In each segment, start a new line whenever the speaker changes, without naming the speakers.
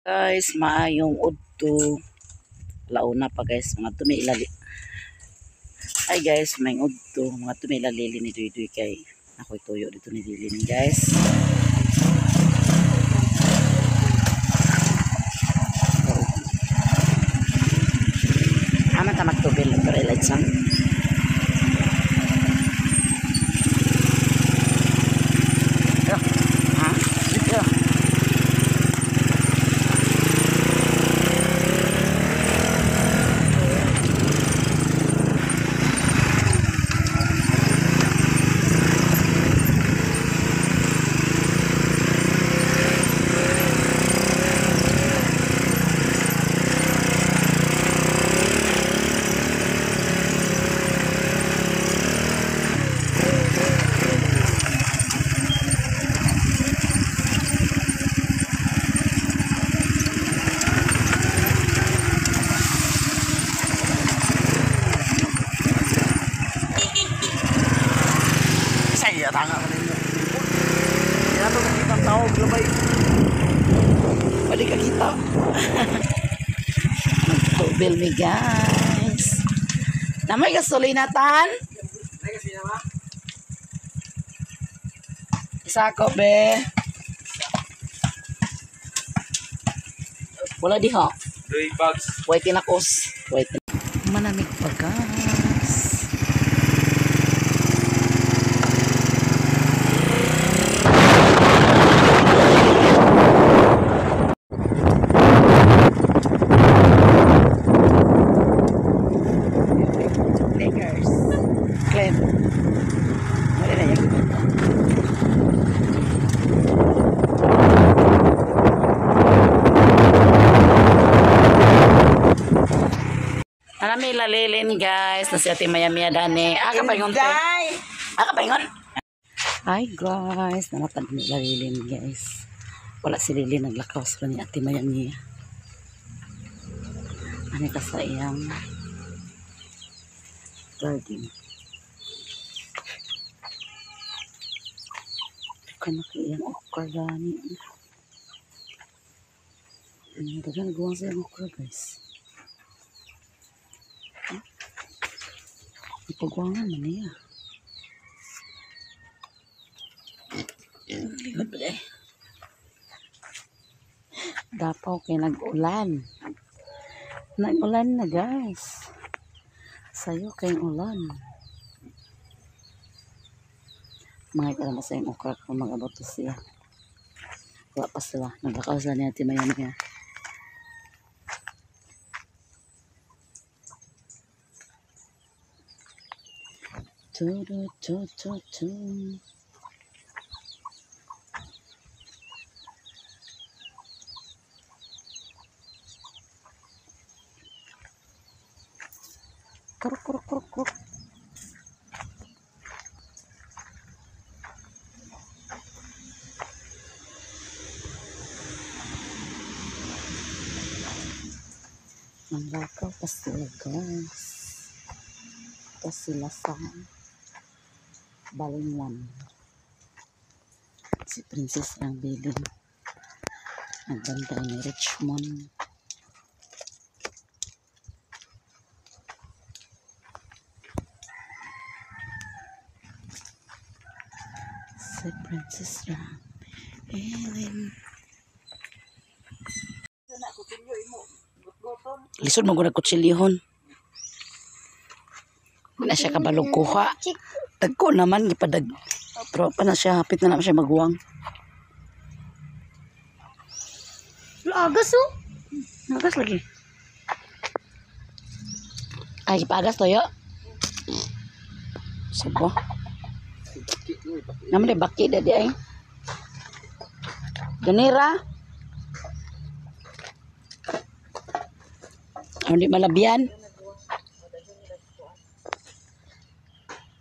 Guys, maayong udto. Launa pa guys, mga tumiilali. Ay guys, maayong udto, mga tumiilalili ni Duy Duy kay ako'y tuyo dito ni Lilin guys. Ama ta magtubil pero ilay sang. Ha? Yeah.
Saya tanga ka ninyo. Hindi na ito nakita ang tao, labay.
Pwede ka kita. Magtubil mi guys. Na may gasolina tan? Isako be. Wala diha.
3 bags.
White tinakos. White. Manamig pa guys. Lakers. Claim. Wala na yan. Marami lalilin guys. Na si Ate Maya Mia Dani. Aga pa ingon te. Aga pa ingon. Hi guys. Namatag ni lalilin guys. Wala si Lili naglakaw sila ni Ate Maya Mia. Ano ka sa iyang garden. Kano ka iyang okra gani. Dagan gawa sa iyang okra guys. Ipagwangan man niya. Likod ba eh? Dapaw kay nag-ulan. Nag-ulan na guys. Sayo kay ulan. Mga ikaw na sa iyong okra kung mag-abot siya. Wala pa sila. Naglakaw sila niya maya maya. Tu tu tu tu. Kruk kruk kruk kruk. Nanglakaw pa sila guys. Ito sila sa Balingwan. Si Princess ang bilin. Nagbantay ni Richmond. Si Princess ang bilin. Lisod mo gud kutsilyohon. Na siya kabalog kuha. Dagko naman gipadag. Pero pa na siya, hapit na naman siya maguwang.
Agas oh.
Agas lagi. Ay, gipagas toyo. Subo. Naman di baki dadi ay. Ganira. Ano di malabyan?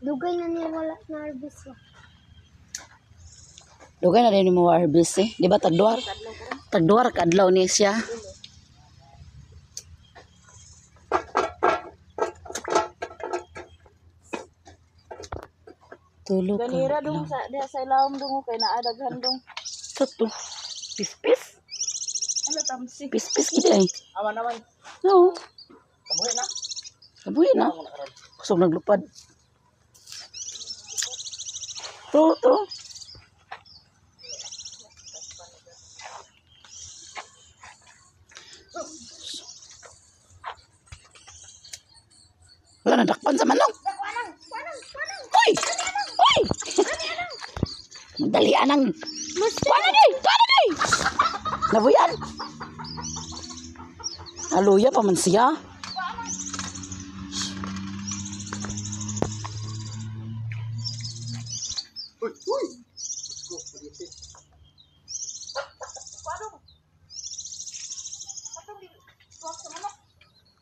Dugay na niya wala na harvest ba.
Dugay na rin mo harvest eh. Di ba tagduar? Tagduar kadlaw ni siya. Tulo ka.
Ganira dong sa diha sa ilawom dong kay naadaghan dong.
Sa to. Pispis.
Ano Tamsi.
Pis-pis gid ay.
Aman aman.
No.
Kamuhi na.
Kabuhi na. Kusog naglupad. To, to. Wala na dakpan sa manok. Uy! Uy! Madali anang. Wala ni! Wala ni! Nabuyan! Aluya pa man siya.
Uy, uy. Let's go, pagiti.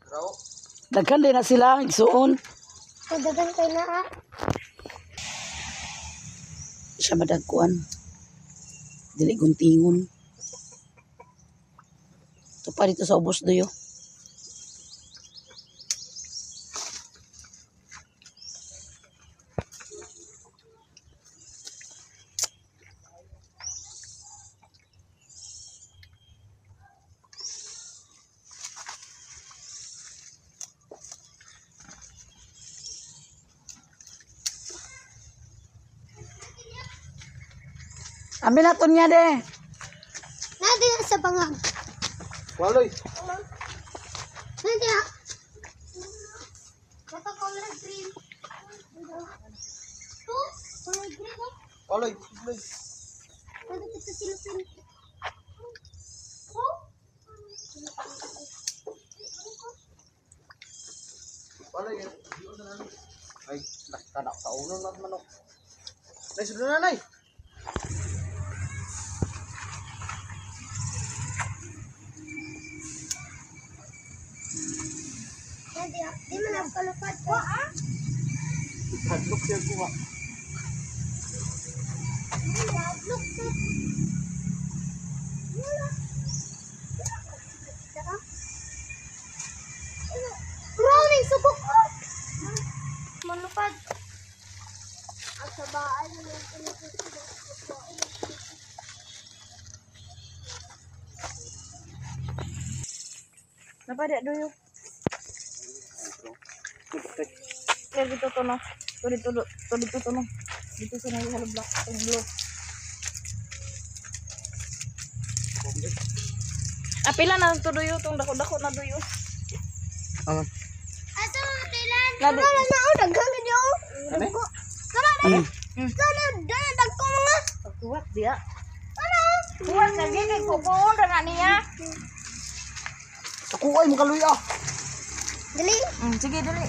Raw.
Daghan din na sila, igsuon.
Padagan kay na ah.
Siya madagkuan. Dili guntingon. Ito pa dito sa ubos doyo. Amin na to niya de.
Nadi na sa bangag.
Waloy.
Nadi na. Ito color green. Ito, color green oh.
Waloy. Waloy.
Nandito sa silupin. Oh.
Waloy. Ay, nakanak sa ulo na manok. Nay, sudo na nay.
Nadi na. Di man nagkalupad ko ah.
Hadlok siya kuha.
Look, look. Wala. Rolling subok oh. Malupad. Ang sabaan na lang
Napada doyo. Kaya dito to no. To dito to dito to no. Dito sa nang hollow block tong blue. Apila na to doyo tong dako-dako na doyo.
Aman.
Asa mga kailan?
Nadi.
Wala na oh, daghan gid oh.
Ano?
Tara na. Tara na, dagko mga.
Kuwat diya. Kuwat lagi kay kukuon ra na niya.
Ako ay makaluy ah.
Dali.
Sige dali.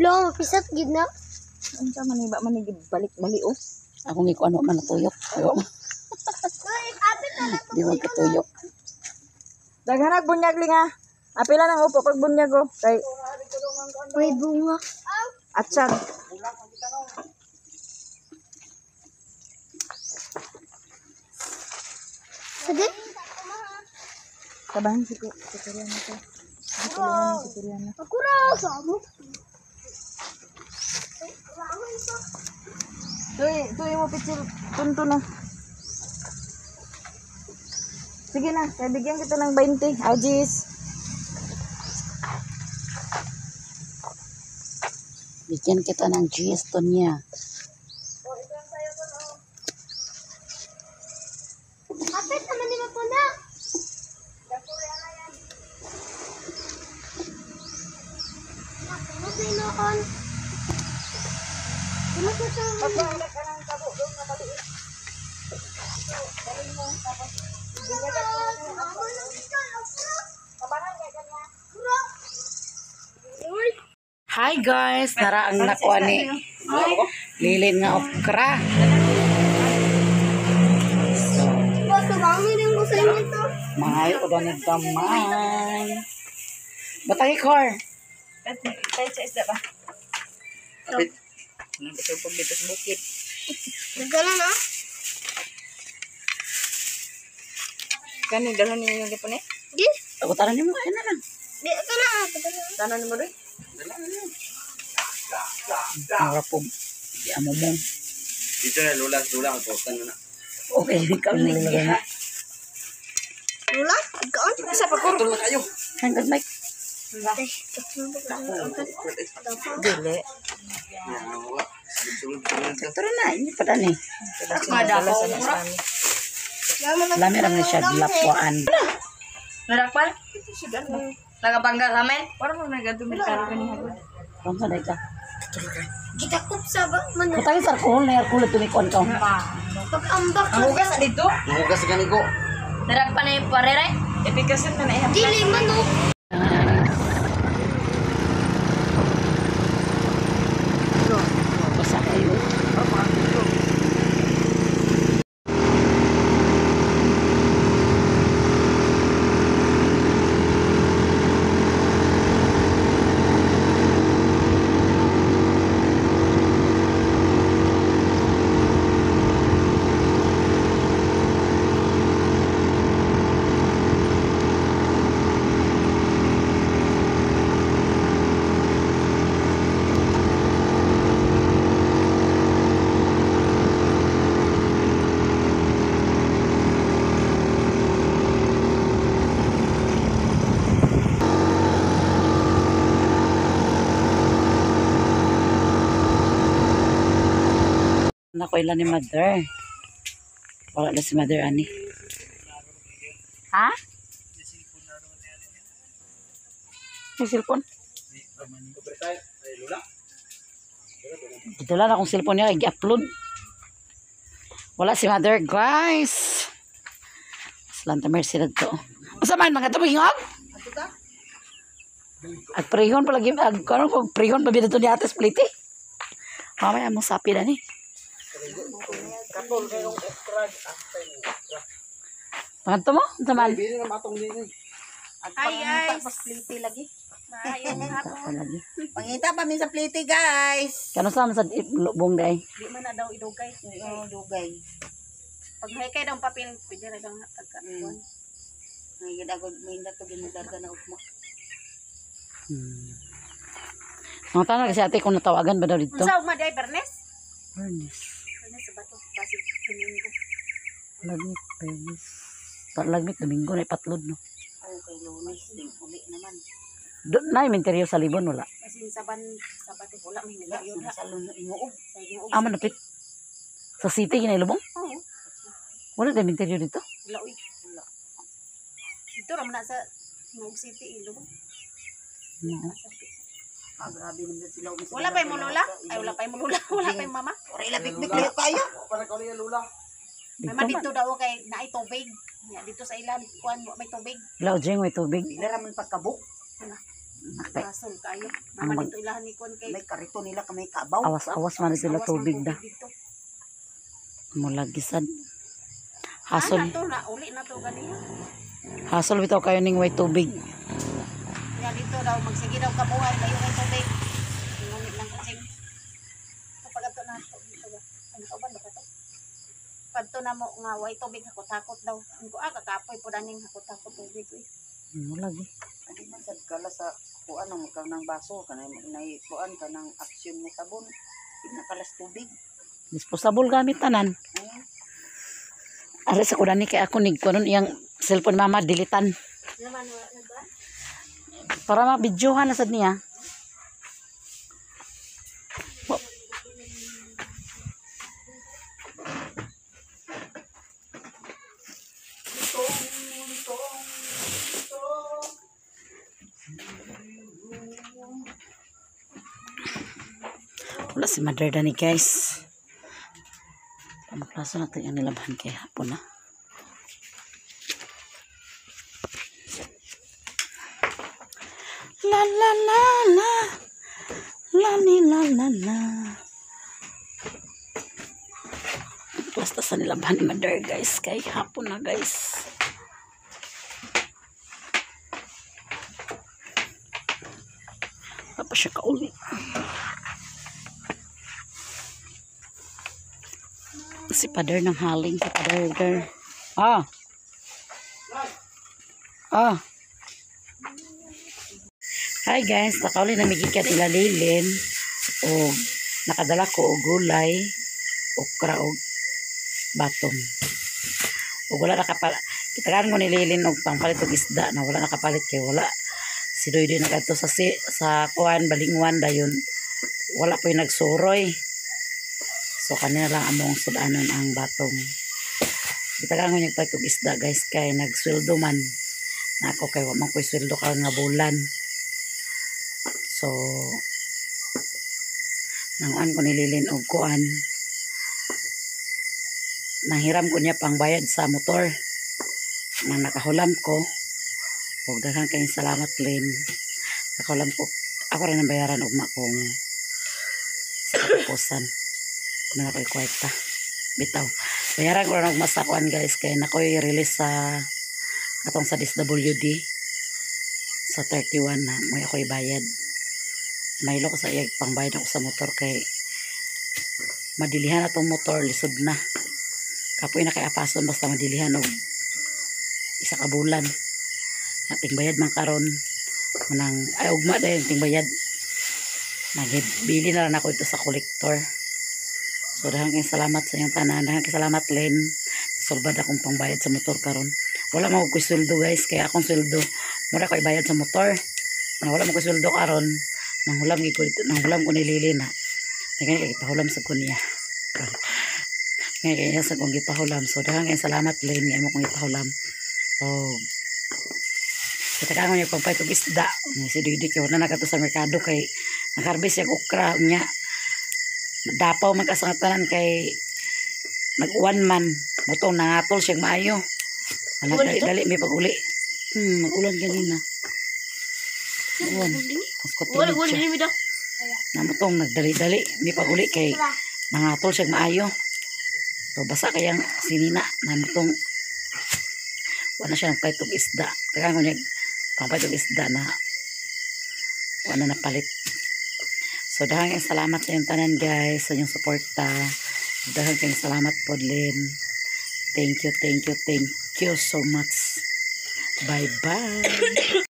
Lo, pisat gid na.
Unsa man ba man balik-balik oh.
Akong ikuan wa man natuyok. Ayaw.
Apit na lang.
Di man katuyok.
Daghanag bunyag linga. Apila nang upo pag bunyag oh. Kay
May bunga.
atsag.
Sige.
Tabahan si Koreano to. Si Koreano, si Koreano.
Ako ra sa mo.
Tuy, tuy mo pitsil tunto na. Sige na, kaya bigyan kita ng 20. Aw,
Bigyan kita ng gesto niya.
Apit naman ni mapuna. Napunod na inoon. Sunod na sa
Pagbahala ka ng tabo doon na maliit. Dalhin mo, tapos tabahan kay kanya.
Hi guys, nara ang nakuha ni Lilin nga okra. Mahay o ni gamay. Batang ikor.
Kahit sa isda ba?
Apit.
Nandito pag dito sa bukid.
Nagana na?
Kani, dalhan niyo yung gipon eh?
Di?
Ako taran nimo ay na lang.
Di, ito na. Ito na.
Tanon mo doy?
Mura po. Di amo mo.
Dito na lula, lula ang potan na.
Okay, ikaw na lula na.
Lula? Ikaon?
Sa pagkur.
Putol na kayo.
Hanggang mic. Dili. Tara na, hindi pa dani. Lami ra man siya lapuan.
Narakpan? Nagabangga ramen? Para mo nagadumit ka kaniha.
Unsa na ka?
Gitakop sa ba? Manok.
Butang sa alcohol na alcohol tumikon ka.
Pag-ambak.
Ang hugas dito?
Hugas gani ko.
Narakpan na yung parere? Epikasan na na.
Dili manok.
Basta kayo. Nako ila ni mother. Wala na si mother ani. Ha? May cellphone? Dala na akong cellphone niya i-upload. Wala si mother, guys. Slanta Mercy na to. Unsa man mga tubig ngog? At prehon palagi ag karon kung prehon pa bida to ni Ate Spliti. Mamaya mo sapi na ni. Pangadto mo? Unsa man?
Bili na matong din.
Hi guys.
Lagi.
Maayong hapon.
Palagi.
Pangita pa min sa plite, guys.
Kano sa man sa lubong day?
Di man na daw idugay.
Oo, dugay.
Pag may kay daw papel, pwede ra daw pagkakuan.
May gidagod may dato ginudarga na ugma.
Mga tanong kasi ate kung natawagan ba daw dito?
Unsa ugma di ay Bernes?
Bernis.
Bernes sa bato basig Domingo.
Lagmit, Bernis. Lagmit, Domingo na ipatlod no.
Okay, Lunes din uli naman.
Doon na yung interior sa Libon, wala.
Basin saban sa bato wala may
Wala
nagayon
sa salon inguob.
Sa inyo.
Ah, manapit. Sa city, ginailubong?
Oo.
Wala na interior dito?
Wala uy. Wala. Dito ra man na sa Tingog City ilo.
No.
Ah, grabe naman sila.
Wala pa yung mulula? Ay wala pa yung mulula. Wala pa yung mama.
Ora ila bikbik layo kayo.
Para ka ulit lula.
Dito
Mama
man.
dito daw kay naay tubig. Ya dito sa ilan kuan may tubig.
Wala, Ojeng, may tubig.
Dili ra man pagkabuk.
Nakay.
Kasol kayo.
Ang
Mama dito ilahan ni kuan kay
May karito nila ka may kabaw.
Awas-awas man sila
awas
tubig
man
da.
dito.
Mulagisan.
Ah,
Hasol.
na to na uli na to ganiya.
Hasol bitaw kayo ning way tubig.
Ya dito daw magsige daw kabuhay kayo kay tubig. Ngunit lang kutsing. Kapag ato na to dito ba. Ano ka ba ba to? Padto na mo nga way tubig hakot-hakot daw. Ko ah kakapoy po daning hakot-hakot tubig uy.
Mulagi.
Adi man sad kala sa kuan ang mukha ng baso kanay nay kuan kanang aksyon nga sabon. Di na kalas tubig.
Disposable gamit tanan.
Ay,
Are sa kudani kay ako nig kunon iyang cellphone mama dilitan.
Naman wala na ba?
Para mabidyohan na sad niya. Wala si Mother Dani guys. Pamaklaso natin ang nilabhan kay hapon na. La la la la. La ni la la la. Basta sa nilabhan ni Mother guys. Kay hapon na guys. Tapos siya kauli. Si Father ng haling. Si Father girl. Ah. Ah. Hi guys, nakauli na migikan ilalilin o nakadala ko og gulay Okra og batong. Ug wala nakapalit. Kitagaan ko nililin og pangpalit og isda na wala nakapalit kay wala. Si Doy nagadto sa si, sa kuan balingwan dayon. Wala po'y nagsuroy. So kanina lang among sudanon ang batong. Gitagaan ko niya palit og isda, guys, kay nagsweldo man na ako, kay wa man ko'y sweldo karon nga bulan. So nanguan ko nililin og kuan, nanghiram ko niya pang bayad sa motor nang nakahulam ko. Ug daghan kayong salamat, Lynn. Nakahulam ko, ako rin ang bayaran ugma kung sa katapusan na ako'y kwarta. Bitaw, bayaran ko rin ugma sa kuan, guys, kay nakoy release sa katong sa DSWD sa 31 na may ako'y bayad. Mahilo ko sa iyag pangbayad ako sa motor kay madilihan na tong motor, lisod na. Kapoy na kay apason basta madilihan og isa ka bulan. Ating bayad man karon manang ay ugma dayon ting bayad. Nagbili na lang ako ito sa kolektor. So daghan kayong salamat sa inyong tanan. Daghan kayong salamat, Len. Sulbad akong pangbayad sa motor karon. Wala man ko sweldo, guys, kaya akong sweldo mura ko ibayad sa motor. Na wala man ko sweldo karon. Nanghulam gid ko dito, nanghulam ko ni Lili na. Ay kay gipahulam sa ko niya. Ngay kay sa kong gipahulam. So daghan kayong salamat, Len, nga imo kong gipahulam. Oh. Kita ka niya pagpait og isda. Si Didi kay wala na kadto sa merkado kay nakarbis siya okra nya. Dapaw man ka sa tanan kay nag-uwan man. Mutong nangatol siya maayo. Wala
Uwan
dali,
dito?
Dali may pag-uli. Mag-ulan ganina. Uwan. Mas
Wala wala
siya.
ni daw.
Namutong nagdali-dali may pag-uli kay nangatol siya maayo. So basa kayang sinina namutong wala siya nagpait og isda. Tagaan ko niya pangpait og isda na wala napalit. So daghan kayong salamat sa inyong tanan, guys, sa inyong suporta. Daghan kayong salamat po, Lynn. Thank you, thank you, thank you so much. Bye bye.